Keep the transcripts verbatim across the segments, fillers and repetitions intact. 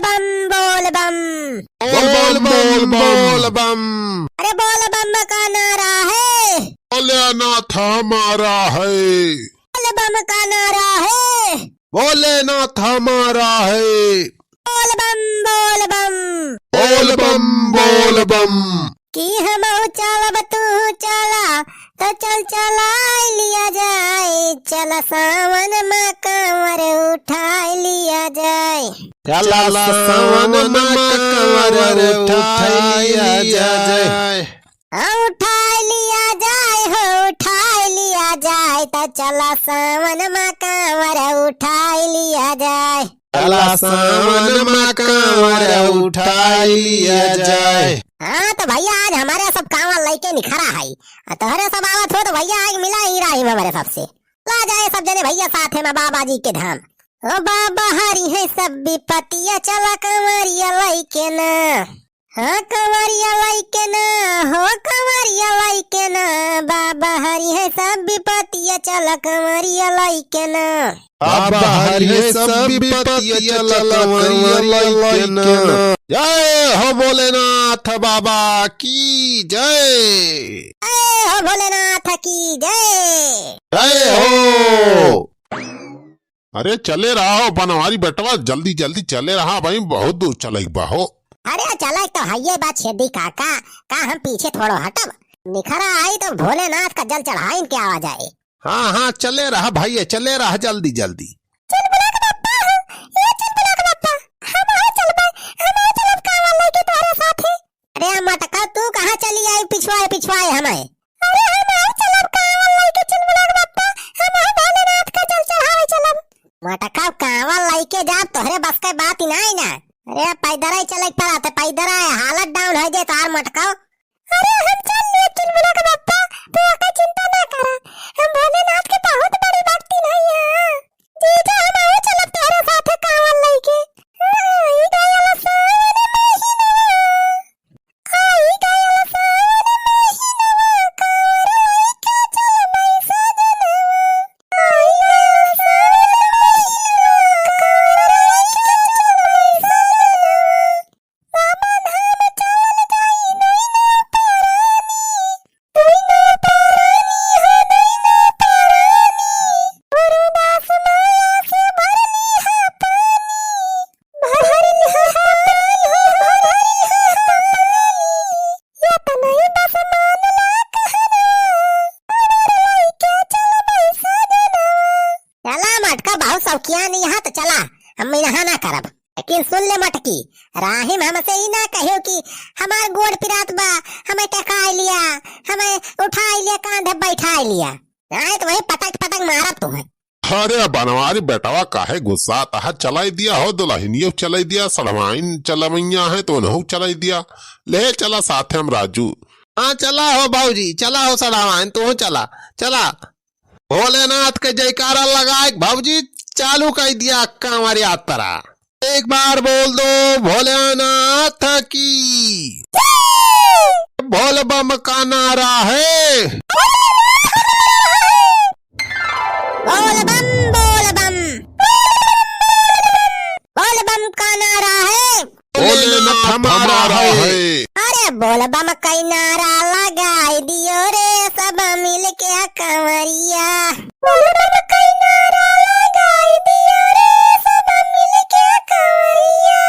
बम बोल बम। बोल बम, बोल बम। अरे बोल बम का नारा है। भोलेनाथ हमारा है। बोल बम का नारा है। भोलेनाथ हमारा है। बोल बम, बोल बम। बोल बम, बोल बम। कि हमहू चलब, तू चला, तो चल चलाइ लिया जाए, चल सावन मा कांवर उठाइ लिया जाए। चल सावन मा कांवर उठाइ लिया जाए। हाँ, उठाइ लिया जाए हो, उठाइ लिया जाए, तो चल सावन मा कांवर उठाइ लिया जाए। चला सावन मा कांवर उठाइ लिया जाए। हाँ, तो भइया, आज हमरे सब कांवर लइके निखरा है। आ तोहरे सब आवत हो, तो भइया, आइ मिला ही राही मा हमरे सबसे। ला जाए सब जने भइया साथे मा बाबा जी के धाम। ओ बाबा हरिहैं सब बिपतिया, चला कांवरिया लइके ना। हाँ, कांवरिया लइके ना, हो कांवरिया लइके ना, बाबा हरिहैं सब बिपतिया, चला कांवरिया लइके ना। बाबा हरिहैं सब बिपतिया, चला कांवरिया लइके ना। जय हो भोलेनाथ बाबा की जय। जय हो भोलेनाथ की जय। जय हो। अरे चले रहा हो बनवारी बेटवा, जल्दी जल्दी चले रहा भाई, बहुत दूर चले बा हो। अरे चले तो हइये बा छेदी काका, का हम पीछे थोड़ो हटब? निखरा आई तो भोलेनाथ का जल चढ़ाइन के आवा जाए। हाँ हाँ, चले रहा भइया, चले रहा जल्दी जल्दी। चुलबुला के बप्पा हो, ए चुलबुला के बप्पा, हम आ चलबे, हम आ चलब कांवर लइके तोहरे साथे। अरे मटका, तू कहाँ चली आई पिछवाए पिछवाए हमें? अरे हम आउ चलब कांवर लइके चुलबुला के बप्पा, हम आउ भोलेनाथ का जल चढ़ावे चलब। मटका, कांवर लइके जाब तोहरे बस के बात ही नाहीं ना। अरे पैदर ही चले के पड़त, पैदर ही हालत down होइ जाए तोहार मटका। अरे हम चल लिए चुलबुला के बप्पा, तू ओकर चिंता ना करा, हम भोलेनाथ के बहुत बड़ी भक्तिन हई। जीजा, हम आउ चलब तोहरे साथे कांवर लइके। आई गयल सावन महीनवा, आई गयल सावन महीनवा, कांवर लइके चलबै सजनवा। आई गयल सावन महीनवा, कांवर लइके चलबै सजनवा। बाबा धाम चल जाई दुइनो परानी, दुइनो परानी हो दुइनो परानी। गुरुदास माया से भरनी हा पानी, भरनी हा पानी हो भरनी हा पानी। ये तो नहीं बस मान ला कहना, कांवर लइके चलबै सजनवा। चला मटका, बहुत शौकिया नहीं है तो चला, हम यहाँ ना करब। लेकिन सुन ले मटकी, राही मा हमसे ई ना कहियो कि हमार गोड़ पिरात बा, हमें टेकाइ लिया, हमें उठाइ लिया, कांधे बैठाइ लिया, नाहीं तो वही पटक पटक मारब तुहैं। अरे बनवारी बेटवा, काहे गुस्सात हा? चलाइ दिया हो, दुलहिनियो चलाइ दिया, सड़वाइन चलवैया है तो उन्हों चलाइ दिया। ले चला साथे हम राजू। हाँ चला हो भौजी, चला हो सड़वाइन, तू चला, चला। भोलेनाथ के जयकारा लगाए, भौजी चालू कइ दिया कांवर यात्रा। एक बार बोल दो भोलेनाथ की। बोल बम का नारा है। बोल बम, बोल बम। बोल बम का नारा है। भोलेनाथ हमारा है। अरे बोल बम कई नारा लगाई दियो रे सब मिलके कंवरिया। बोल बम कई नारा लगाई दियो रे सब मिलके कंवरिया।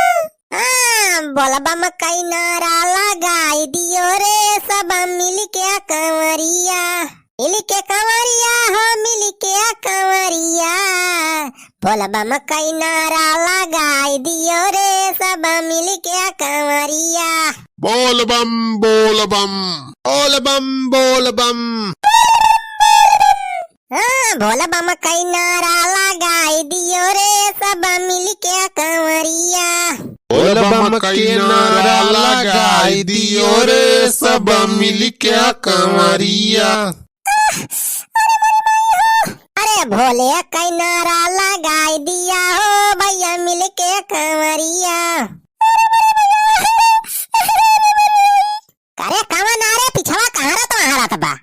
हाँ, बोल बम कई नारा लगाई दियो रे सब मिलके कंवरिया। मिलके कंवरिया हो, मिलके कंवरिया। बोल बम कई नारा लगाई दियो रे सब मिलके कंवरिया। बोल बम, बोल बम, बोल बम, बोल बम। हाँ, बोल बम कई नारा लगाई दियो रे सब मिलके कंवरिया। बोल बम कई नारा लगाई दियो रे सब मिलके कंवरिया। अरे भोले कई नारा लगाई दिया हो भइया मिलके कंवरिया। अरे कवन नारे पिछवा कहाँ रहत वहाँ रहत बा?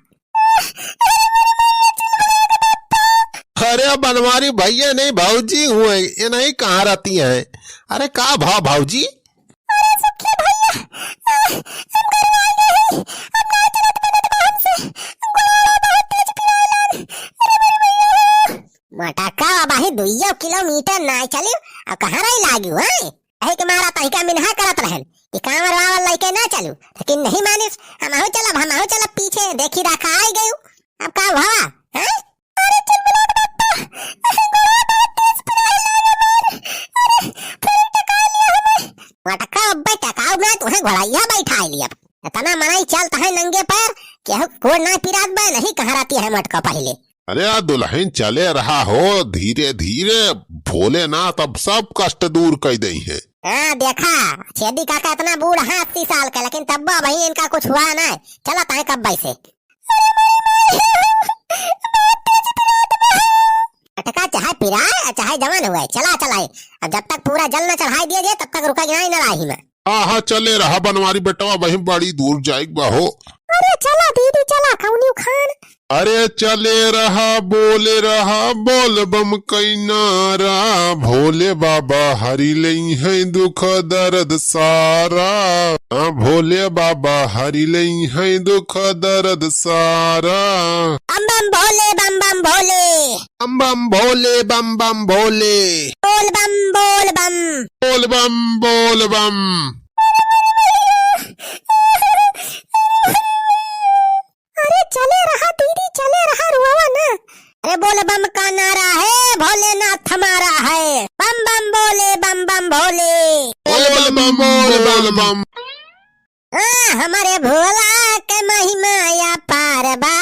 अरे बनवारी भइया नहीं भौजी हुए, ये नहीं कहाँ रहती हैं? अरे का भा भौजी? अरे सुखिया भैया, आ, हम गरवाई गए, अब ना चलत बनत बा हमसे, गोड़ा बहुत तेज पिराए लाग। अरे मोरे भैया। मोटका अबही दुइयो किलोमीटर ना चलिउ, अब कहाँ रही लागिउ, हैं? कहे के मारा तहिका मिनहा करत रहन कि कांवर वावर लइके ना चलू, लेकिन नहीं मानिस। हमहू चलब, हमहू चलब पीछे, देखी राखा आई गयू। अब का भवा, हैं? अरे चिलमिलात बप्पा, अरे गोड़वा बहुत तेज पिराए लागे मोर। अरे थोड़ी टकाई लिया हमें। मोटका अब्बे टकाऊ ना, तुहे घोड़ाइया बैठाई लिया। इतना मनई चलत है नंगे पैर, केहू गोड़ ना पिरात बा, नहीं कहाँ रहती है मोटका पहिले। अरे आ दुलहिन चले रहा हो, धीरे धीरे, भोलेनाथ अब सब कष्ट दूर कइ देइहैं। हाँ, देखा, छेदी काका इतना बूढ़ हैं, अस्सी साल के, लेकिन तब भी इनका कुछ हुआ ना। चला ताए कब से। अटका चाहे पिराए, चाहे जवान हुए, चला चलाए। अब जब तक पूरा जल न चढ़ाई दिया जाए, तब तक रुका ना, ना राही में। हाँ, हाँ, चले रहा बनवारी बेटवा, वहीं बड़ी दूर जाइक बा हो। अरे चला दीदी, चला, कौनी उखान। अरे चले रहा, बोले रहा, बोल बम कई नारा, भोले बाबा हरि लइहैं दुख दर्द सारा। हाँ, भोले बाबा हरि लइहैं दुख दर्द सारा। बम बम भोले, बम बम भोले। बम बम भोले, बम बम भोले। बोल बम, बोल बम। बोल बम, बोल बम। अरे चले रहा दीदी, चले रहा, रुआवा ना। अरे बोल बम का नारा है, भोलेनाथ हमारा है। बम बम बोले, बम बम भोले। बोल बम, बोल बम। हाँ, हमरे भोला के महिमा अपार बा,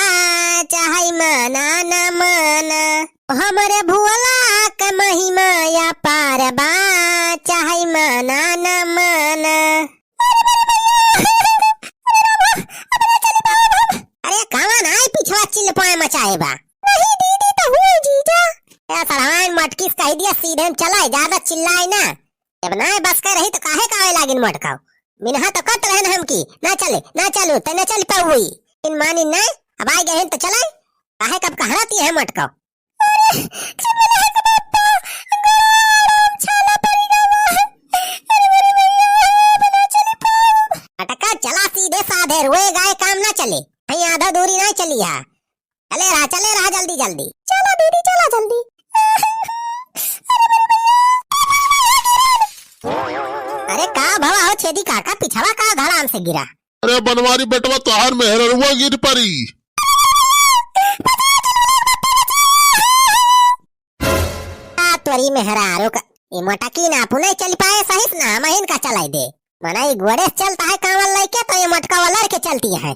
चाहे माना न माना। हमरे भोला के महिमा अपार बा, चाहे माना न माना। अरे कवन आई पिछवा चिल्लपाए मचाए बा? नहीं दीदी तो हुई जीजा। ए सड़वाइन मटकिस कहि दिया सीधे में चलाए, ज्यादा चिल्लाए ना। जब ना बस के रही तो काहे का आवे लागिन मटकाओ? मिनहा तो कत रहन हम की, ना चले, ना चलू, तो ना चल पाउई। इन मानी ना, अब आइ गए हैं तो चले। काहे कब कहाँ रहती है मटकाओ? अरे, चिल्ला के बापा, गरम छाला पड़ी गवा है। अरे, अरे, अरे, अरे, अब ना चली पाउब। मटका चला सीधे साधे, रुए गाए काम ना चले। कहीं आधा दूरी ना चली है। चले रहा, चले रहा, जल्दी, जल्दी। चला दीदी, चला जल्दी। अरे का भवा हो छेदी काका, पिछवा का धड़ाम से गिरा? अरे बनवारी बेटवा, तोहार मेहररुआ गिर परी। आ तोरी मेहरारू का, ई मोटकी ना अपने चल पाए सही से ना, हम इनका चलाई दे। मना ई गोड़े से चलता है कांवर लेके, तो ये मोटका वाला लड़के चलती है।